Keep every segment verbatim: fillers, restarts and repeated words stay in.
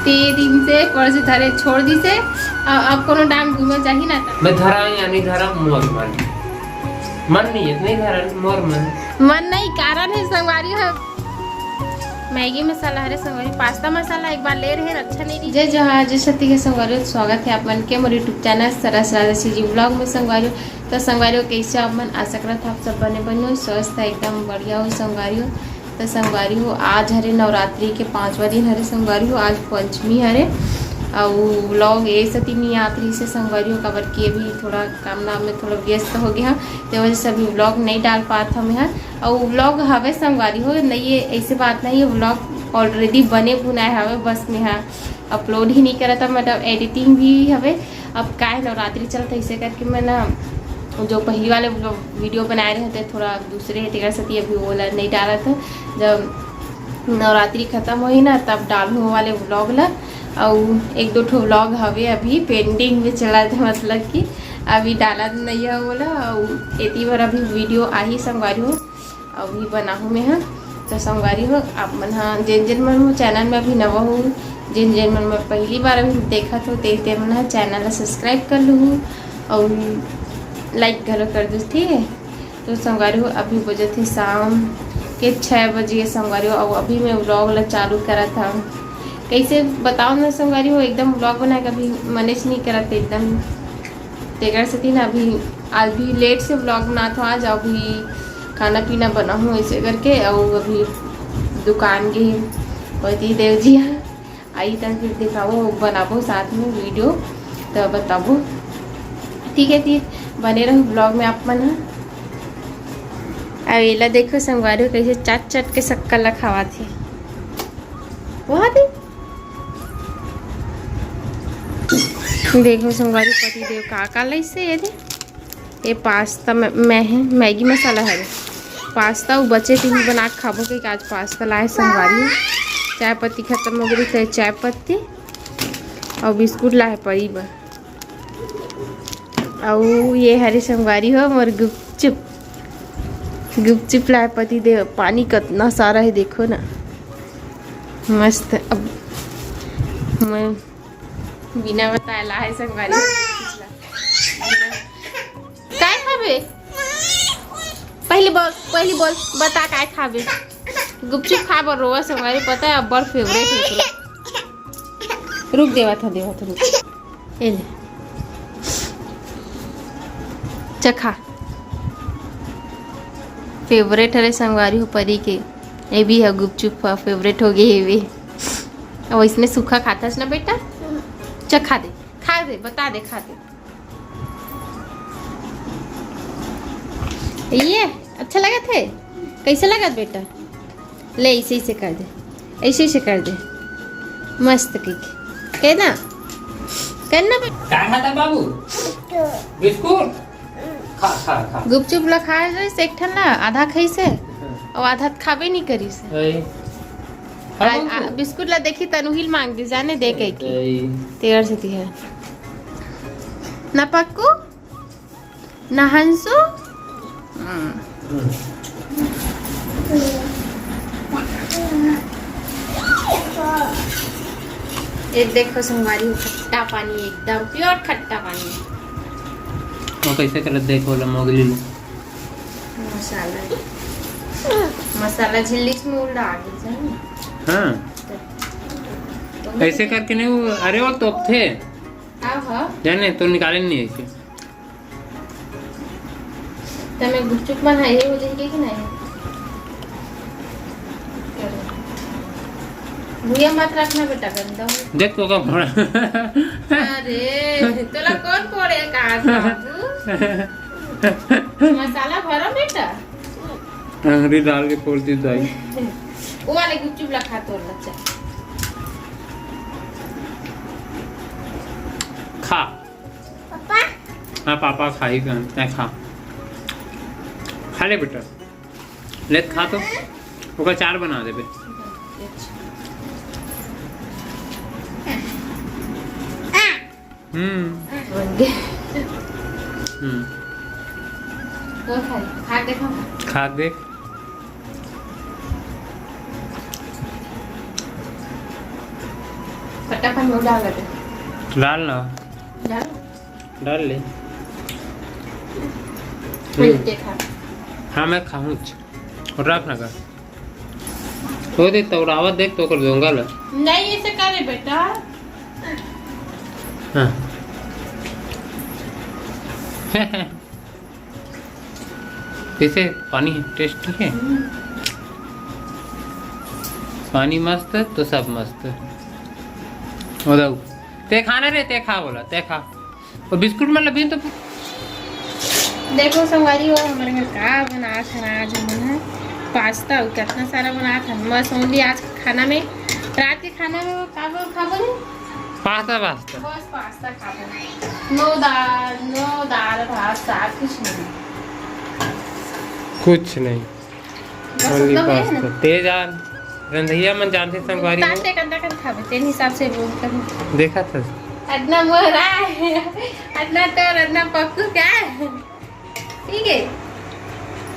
ते दिन से परसों धरे छोड़ दिसे। अब कोनो डांग घूमे चाही ना त। मैं धरा या नहीं धरा, मोर मन। मन नहीं है, नहीं धरा, मोर मन। मन नहीं, कारण है संगवारी हो। मैगी मसाला हरे संगवारी, पास्ता मसाला एक बार ले रहे, अच्छा नहीं दिस। जय जोहार, जय छत्तीसगढ़ संगवारी, स्वागत है आप मन के मोर YouTube चैनल सरस राधा सीजी व्लॉग में संगवारी। तो संगवारी हो, कैसे आप मन? आशा करत आप सब बने बने हो, स्वस्थ है, एकदम बढ़िया हो संगवारी हो। तो संगवारी हो, आज हरे नवरात्रि के पांचवा दिन हरे संगवारी हो, आज पंचमी हरे। अउ व्लॉग ए सती नहीं आत रही से संगवारी हो, काबर कि अभी थोड़ा काम धाम में थोड़ा व्यस्त हो गया, ते वजह से अभी व्लॉग नहीं डाल पात हमें हर। अउ व्लॉग हवे संगवारी हो, नहीं ये ऐसे बात नहीं है, व्लॉग ऑलरेडी बने बुनाए हवे, बस मैं हाँ अपलोड ही नहीं करत हूँ, मतलब एडिटिंग भी हवे। अब काय नवरात्रि चलत है, इसे करके मैं ना जो पहली वाले वीडियो बनाए रहे थे थोड़ा दूसरे है, तेकर सेती अभी वो ला नहीं डालत हूँ। जब नवरात्रि खत्म होही ना तब डालूँ वो वाले व्लॉग ला। अउ एक दो ठो व्लॉग हवे अभी पेंडिंग में चलत है, मतलब कि अभी डालत नहीं है वो ला। अउ एती बार अभी वीडियो आही संगवारी हो, अभी बनाहूँ मैं ह। तो संगवारी हो, आप मन ह जेन जेन मन मोर चैनल में अभी नवा हो, जेन जेन मन मोर पहली बार अभी देखत हो, ते ते मन ह चैनल ला सब्सक्राइब कर लूहू अउ लाइक घलो कर दू, ठीक है। तो संगवारी हो, अभी बजत हे शाम के छः बजे संगवारी हो, अउ अभी मैं व्लॉग ला चालू करत हूँ। कैसे बताओ ना संगवारी हो, एकदम व्लॉग बनाए के अभी मनेच नहीं करत एकदम। तेकर सेती ना अभी, आज भी लेट से व्लॉग बनात हूँ, आज अभी खाना पीना बनाहूँ ऐसे करके। अउ अभी दुकान गे हे पति देव जी ह, आई तन फिर दिखाबो, बनाबो साथ में वीडियो, तो बताबो। ठीक है, फिर बने रहो व्लॉग में आप मन ह। अब एला देखो संगवारी हो, कैसे चट चट के शक्कर ला खावाथे। वहाँ दे। देखो संगवारी पति देव का का लइसे ये दे। ये पास्ता मैं, मैं है, मैगी मसाला हरे। पास्ता वो बचे थे, वो बना के खाबो, कि आज पास्ता लाए संगवारी। चाय पत्ती खत्म हो गई, तो चाय पत्ती और बिस्कुट लाए परी बर। अउ ये हरे संगवारी हो मोर गुपचुप, गुपचुप लाए पति देव। पानी कतना सारा है, देखो ना, मस्त। अब मैं बिना बताए लाए संगवारी हो। काय खाबे? पहले बोल, पहले बोल, बता काय खाबे? गुपचुप खाबो रोवा संगवारी, पता है, अब्बड़ फेवरेट है एकरो। रुक, देवा था, देवा था, रुक। ए ले। चखा। फेवरेट हरे संगवारी हो परी के। ए भी ह गुपचुप ह, फेवरेट हो गए हे भी। अब इसने सूखा खाथस ना बेटा? चखा दे, खा दे, बता दे, खा दे। ये अच्छा लगत है? कैसे लगत बेटा? ले, ऐसे, ऐसे कर दे, ऐसे, ऐसे कर दे। मस्त कइके। कह ना? करना बे- का खाता बाबू? बिस्कुट? खा, खा, खा। गुपचुप ला खाए रहिस एक ठन ला, आधा खाइस हे, अउ आधा खाबे नहीं करिस हे। अरे। खा आज, बाबू। आ, बिस्कुट ला देखी तनुहिल मांग दे, जाने दे कह के। अरे। तेर से तिहे। ना पक्कू? ना हंसू? हम्म। ये देखो संगवारी हो, खट्टा पानी, एकदम प्योर खट्टा पानी। वो कैसे करत देखो ला मोगली लो। मसाला, मसाला झिल्ली में उड़ा आ गई, जाने? हाँ। तो, तो ऐसे करके नहीं वो, अरे वो तोपथे। हाँ, हाँ। जाने तो निकाले नहीं ऐसे। तमे गुपचुप मन ह ये हो जाएगी कि नहीं? भुइया मत रखना बेटा, गंदा हो। देख तो का फोड़ा। अरे, तोला कौन फोड़े कहा था बाबू? मसाला भरो बेटा। अंगरी डाल के फोड़ दी दाई। वो वाले गुपचुप ला खा तोर बच्चा। खा। पापा। हाँ, पापा खाही कन, तै खा। खा ले बेटा। ले खा तो। ओकर चार बना देबे। हम्म। बन गए। हम्म। तो खा, खा देखो। खा देख। फटाफट में डाल दे। डाल ना। डाल। डाल ले। हम्म। देखा। हाँ, मैं खाऊंच। और रख ना कर। वो दे तौरावत देख तो कर दूंगा ला। नहीं, ऐसे करे बेटा। हाँ। कैसे पानी टेस्ट ठीक है? हम्म। पानी मस्त तो सब मस्त। वो दऊ। ते खाना रे, ते खा बोला, ते खा। और बिस्कुट में लबीन तो। देखो संगवारी हो, हमारे घर का बनात हन आज हमन ह पास्ता, अउ कितना सारा बनात हन। बस ओनली आज खाना में, रात के खाना में वो का वो खाबो नहीं? Pasta, pasta. बस पास्ता खाबो। नो दाल, नो दाल, भात, साग, कुछ नहीं। कुछ नहीं। बस ओनली उतना हो गया ना? पास्ता। ते जान, रंधैया मन जानथे संगवारी हो। ताते कंदा कन खाबे, तेन हिसाब से बोल कर। देखा था। अतना मोरा है, अतना तोर, अतना पक्कू का है? ठीक है।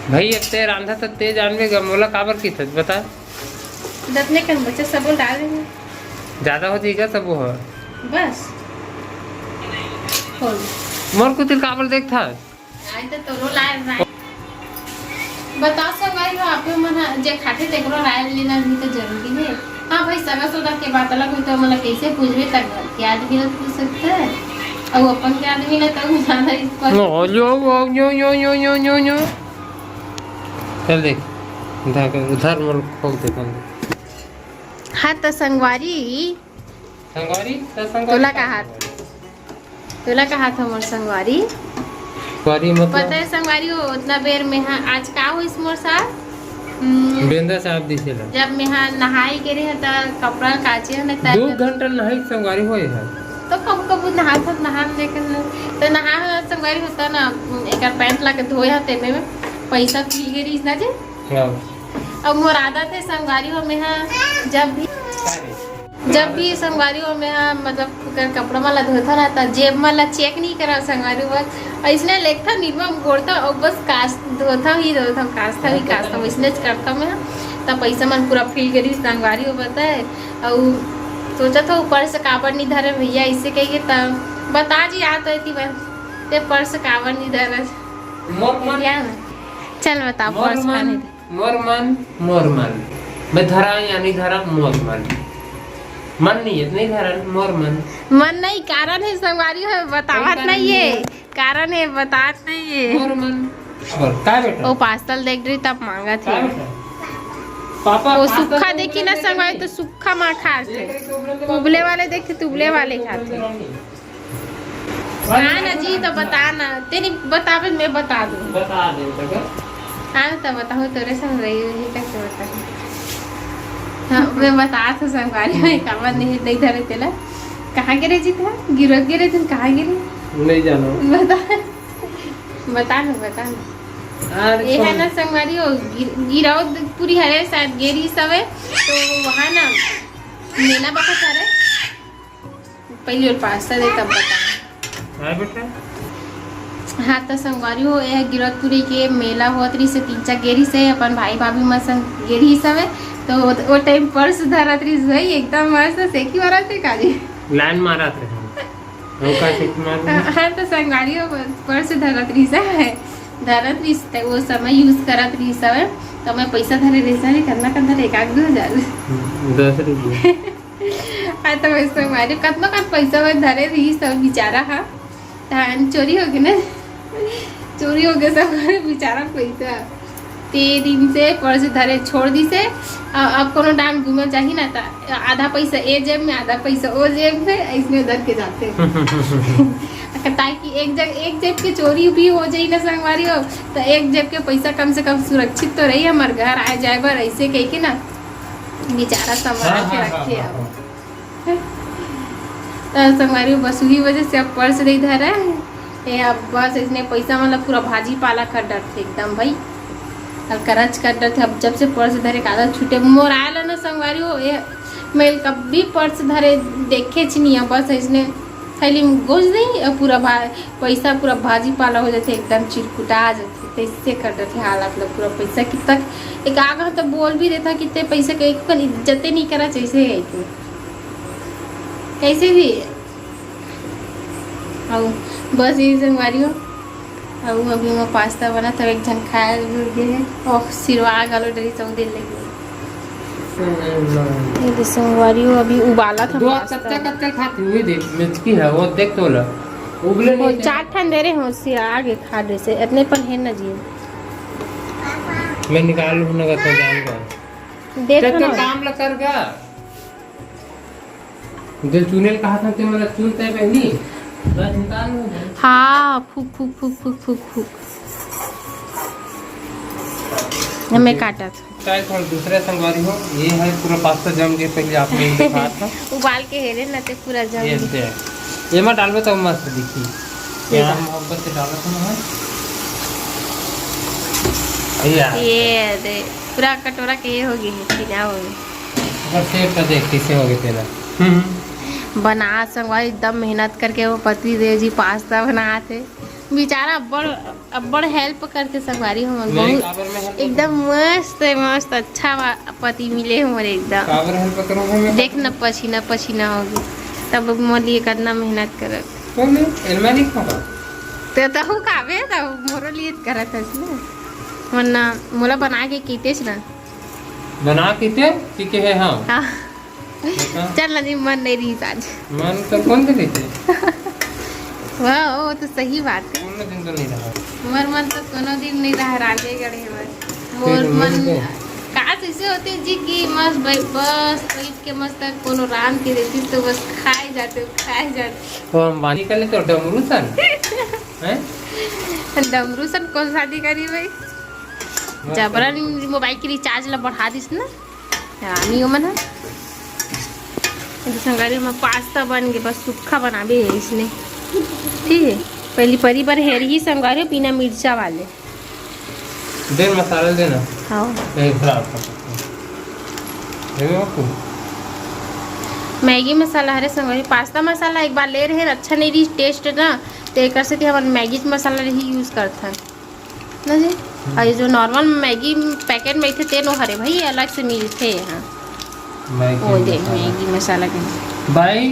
भाई, अब ते रांधा तो ते जानबे गा, मोला काबर की थस, बता। दतने कन बचे, सबो डाल देंगे। ज्यादा हो जाएगा सब वो है। बस। खोल। मोर कुछ काबर देख था। आज तो तोरो लाए रहा। बता संगवारी हो, आप मन ह जे खाथे तेकरो राय लेना भी तो जरूरी है। हाँ भाई, सगा सौदा के बात अलग होई तो मतलब कैसे पूछबे तक घर के आदमी लोग पूछ सकते हैं, और अपन के आदमी ना तब ज्यादा इस पर। नो, यो, यो, यो। चल देख, उधर, उधर मोर खोल दे, खोल दे। हाँ तो संगवारी, संगवारी, तो संगवारी तोला का कहा? तोला कहा था मोर संगवारी? संगवारी मतलब? पता है संगवारी, वो उतना बेर में, हाँ, आज का होइस मोर साथ? हम्म, बेंदा साफ दिसे ला। जब मैं हा नहाई के रहे त कपड़ा काचे हन त दू घंटा नहाई संगवारी होए है। तो कब कब नहा था, नहा लेकिन तो नहा संगवारी होता ना, एकर पैंट ला के धोए हा तेमे में पैसा पी गे रहीस ना जे। हाँ। अब मोर आदत है संगवारी हो, मैं हा जब भी, जब भी संगवारी हो, मैं हा मतलब ओकर कपड़ा मन ला धोथा ना, त जेब मन ला चेक नहीं करा संगवारी हो, बस अइसने लेखथा निरमा गोड़था और बस कास धोथा ही धोथा, कासथा ही कासथा, वइसने करथा मैं हा। त पैसा मन पूरा फिल करी संगवारी हो बताए, और सोचत हो पर्स काबर नहीं धरे भैया, इसे कहिए त बता जी, आ तो एती बस ते पर्स काबर नहीं धरे। मोर मन, चल बता, मोर पर्स का मन नहीं धरे? मोर मन, मोर मन। मैं धरा या नहीं धरा, मोर मन। मन नहीं है, नहीं धरा, मोर मन। मन नहीं, कारण है संगवारी हो, बतावत नहीं है। कारण है, बतात नहीं है। मोर मन। बोल, का बेटा? वो पास्ता देख रही तब मांगा थी। का बेटा? पापा वो पास्ता सुखा तो देखी ना उबले संगवारी, तो सुखा माँ खा थे। उबले वाले देखे तो उबले वाले खाते। हाँ ना जी, तो बता ना, तेरी बतावे मैं बता दूँ। बता दे बेटा। हाँ तो बताओ, तोरे संग रही हुई कैसे बताऊँ? हाँ, मैं बता तो संगवारी में काबर नहीं, नहीं धरे तेला। कहाँ गिरे जी था? गिरत गिरे तुम कहाँ गिरे? नहीं जाना। बता, बता ना, बता ना। ये है ना संगवारी, वो गिरावतपुरी हरे शायद गेरी सवे, तो वहाँ ना मेला बखत हरे। पहली ओर पास्ता दे तब बता। हाँ बेटा। हाँ तो संगवारी हो, यह गिरौदपुरी के मेला होत रहिस हे, तीन चार गे रहिस हे, अपन भाई भाभी मन संग गे रहिस हवे, तो वो, वो टाइम पर्स धरत रहिस भाई, एकदम मस्त सेकी मारत हे काजी। लाइन मारत रहे हम। हम का सेकी मारत रहे? हाँ तो संगवारी हो, पर्स धरत रहिस हे, धरत रहिस हे, वो समय यूज करत रहिस हवे, तो मैं पैसा धरे रहिस हवे, कतना कतना एक आध दो हजार। हम्म, दस रुपये। आ तो मैं संगवारी कतनो कन पैसा में धरे रहिस सब बेचारा हा। धान चोरी हो गए ना, चोरी हो गए सब बेचारा पैसा। ते दिन से पर्स धरे छोड़ दिस हे। आ, अब कोनो डांग घूमे जाही ना, त आधा पैसा ए जेब में, आधा पैसा ओ जेब में, इसमें धर के जाते हैं। ताकि एक जग, एक जेब के चोरी भी हो जाई ना संगवारी हो, तो एक जेब के पैसा कम से कम सुरक्षित तो रही, हमारे घर आए जाए बर, ऐसे कह के ना। बेचारा संभाल के रखे अब। त संगवारी हो, बस उही वजह से अब पर्स नहीं धरा है। ए, अब बस इसने पैसा मतलब पूरा भाजी पाला कर डरथे एकदम भाई। अब करच कर डरथे, अब जब से पर्स धरे के आदत छूटे, मोर आयल ना संगवारी हो, ए, मैं कभी पर्स धरे देखे च नहीं है। बस इसने थैली में घुस दी और पूरा भा-, पैसा पूरा भाजी पाला हो जाते, एकदम चिरकुटा जाते। कैसे कर देथे हालत ल पूरा पैसा कितना एक आगा तो बोल भी देता कितने पैसे के एक कन इज्जते नहीं करा जैसे है कि कैसे भी। अउ बस ये संगवारी हो। अउ अभी मैं पास्ता बना, तब एक झन खाए जुड़ गए हैं। ओह, सिरवा गलो डरी सौंदे लगी। ये दे संगवारी हो, अभी उबाला था दो पास्ता। कच्चा कच्चा खाती हुई देख, मिचकी है वो, देख तो ला। उबले वो नहीं थे। चार ठन दे रहे हो, सिया आगे खा रहे से, इतने पर है ना जी। मैं निकाल लूँ ना, तो जान का। देख चल, ना। काम ला कर गा। जो चुनेल कहा था, ते मतलब चुनते पहली, बस निकाल लूँ। हाँ, फूक, फूक, फूक। हमें काटा था। चाहे थोड़ा दूसरा संगवारी हो, ये है पूरा पास्ता जम के पहले आपने ये दिखाया था। उबाल के हेरे ना ते पूरा जम ये गया। दे। ये मत डालबे तो मस्त दिखी। ये यहाँ डाल। मोहब्बत से डाला था ना। भैया। ये दे, पूरा कटोरा के ये हो गई है, पीला हो गया। अगर सेब का देख कैसे हो गए तेरा। हम्म। बना संगवारी एकदम मेहनत करके वो पति देव जी पास्ता बनाते। बेचारा अब्बड़, अब्बड़ help करके संगवारी हमन मेरी बहुत काबर में help एकदम मस्त है, मस्त अच्छा वा-, पति मिले हमरे एकदम। काबर help करूँगा मैं? देख न पसीना पसीना हो गई, तब मोर लिए कितना मेहनत करत। कौन है? एलमा नहीं खाबा? तो तहु खाबे, तब मोरो लिए करत हस ना। वरना मोला बना के कीतेस ना। बना के ते? की के है, हाँ। हाँ। बता। चल ना जी, मन नहीं रही आज। मन तो कौन से रही थे? वाह, वो तो सही बात है। कोनो दिन तो नहीं रहा। मोर मन तो कोनो दिन नहीं रहा, राजेगढ़ है बस। मोर फिर मन मन के? काश ऐसे होते जी कि मस्त बै-, बस बैठ के मस्त कोनो रांध के देती तो बस खाए जाते, खाए जाते। वो हम बानी कर लेते हो डमरू सन? हैं? डमरू सन कौन शादी करी भाई? मस्त। जबरन मोबाइल के recharge ला बढ़ा दिस ना। रानी ओमन ह। तो संगवारी, हमर पास्ता बन गे, बस सूखा बनाबे है इसने। ठीक है, पहली परी बार हेरही संगवारी, बिना मिर्चा वाले। दे मसाला देना। हाँ। नहीं, खराब कर सकते हैं। देवे बापू। मैगी मसाला हरे संगवारी, पास्ता मसाला एक बार ले रहे, अच्छा नहीं रही taste ना, तो एक से हमन मैगी मसाला ही use करथन। ना जी। हम्म। और ये जो normal मैगी packet में थे, तेनो हरे भाई, अलग से मिलते हैं यहाँ। मैगी वो दे, मसाला। मैगी मसाला के। भाई,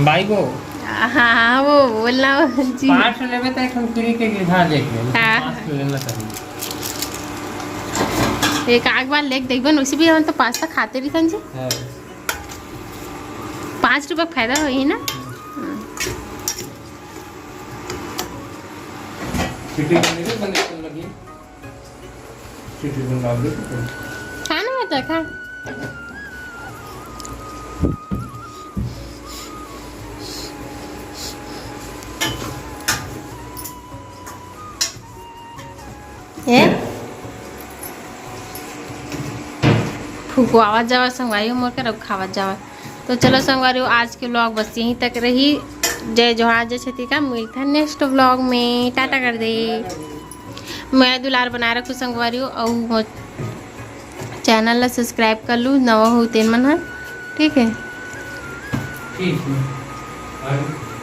भाई को। हाँ, हाँ, वो बोलना जी। पाँच सौ लेबे तो एक हम free के गिरा देख ले। हाँ। पाँच सौ लेना चाहिए। एक आग बार लेके देखबे, उसी भी हम तो पास्ता खाते रही थन जी। हाँ। पाँच रुपये का फायदा होही ना। हम्म। सीटी बने के बने के लगी। सीटी बन डाल दे तो। खा ना बेटा, खा। ए? फुकवावत जावा संगवारी हो मोर के, अउ खावत जावा। तो चलो संगवारी हो, आज के vlog बस यहीं तक रही। जय जोहार, जय छत्तीसगढ़, मिलता है next vlog में। टाटा कर दे। मैं दुलार बनाए रखूँ संगवारी हो, अउ मोर channel ला subscribe कर लू, नवा हो तेन मन ह, ठीक है। ठीक है।